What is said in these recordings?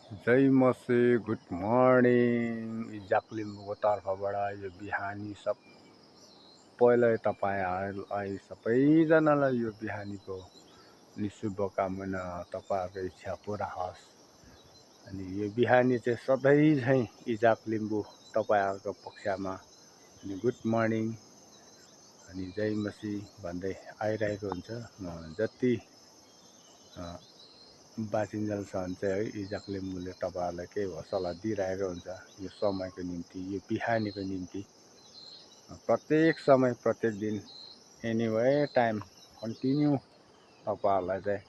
जय मसे good morning Ijak लिम्बूको तर्फबाट यो बिहानी सबैलाई तपाईहरुलाई सबैजनालाई यो बिहानीको शुभकामना तपाईहरुको इच्छा पूरा होस्। अनि यो बिहानी चाहिँ सधैँ झैं इजाक लिम्बू तपाईहरुको पक्षमा अनि गुड मर्निङ अनि जय मसी भन्दै आइरहेको हुन्छ। जति बाँचिन्जेलसम्म चाहिँ है इजाक लिम्बूले तपाईहरुलाई केही हौसला दिइरहेको हुन्छ। यो समयको निम्ति, यो बिहानीको निम्ति प्रत्येक समय प्रत्येक दिन एनीवे टाइम कन्टिन्यू तपाईहरुलाई चाहिँ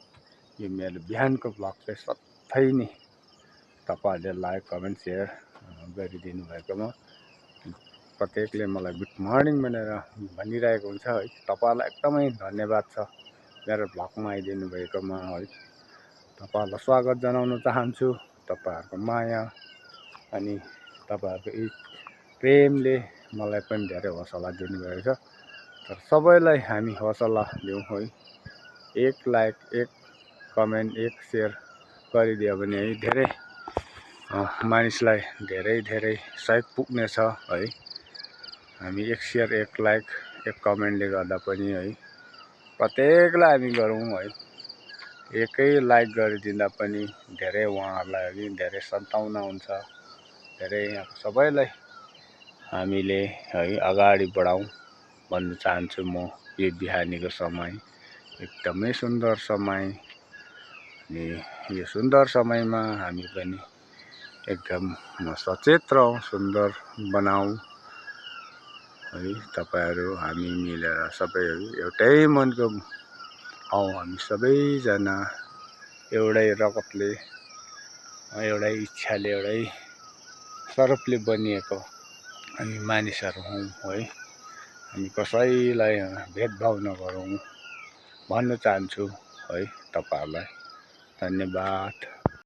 यो मेरो बिहानको ब्लग चाहिँ सधैँ नै तपाईहरुले लाइक कमेन्ट सेयर गरिदिनु भएकोमा प्रत्येकले मलाई गुड मर्निङ भनेर भनिरहेको हुन्छ है। तपाईहरुलाई एकदमै धन्यवाद छ मेरो ब्लगमा आइदिनु भएकोमा है। तपाईहरुलाई स्वागत जनाउन चाहन्छु। तपाईहरुको माया अनि तपाईहरुको प्रेमले मलाई पनि धेरै हौसला दिनुभएको छ। तर सबैलाई हामी हौसला दिउँ है। एक लाइक, एक कमेन्ट, एक शेयर गरिदियो भने है धेरै मानिसलाई धेरै सहयोग पुग्नेछ है। हामी एक शेयर, एक लाइक, एक कमेन्टले गर्दा पनि है प्रत्येकलाई हामी गरौँ है। एकै लाइक गरिदिँदा पनि धेरै उहाँहरुलाई धेरै सन्ताउना हुन्छ। धेरै सबैलाई हामीले है अगाडि बढाउँ भन्न चाहन्छु म। यो बिहानीको समय एकदमै सुन्दर समय अनि यो सुन्दर समयमा हामी पनि एकदम सचेत रहौँ, सुन्दर बनाऊ है। तपाईहरु हामी मिलेर सबैहरु एउटै मनको हौ। हामी सबैजना एउटै रगतले, एउटै इच्छाले, एउटै स्वरूपले बनिएको हामी मानिसहरु हौं है। हामी कसैलाई भेदभाव नगरौँ भन्न चाहन्छु है। तपाईहरुलाई धन्यवाद।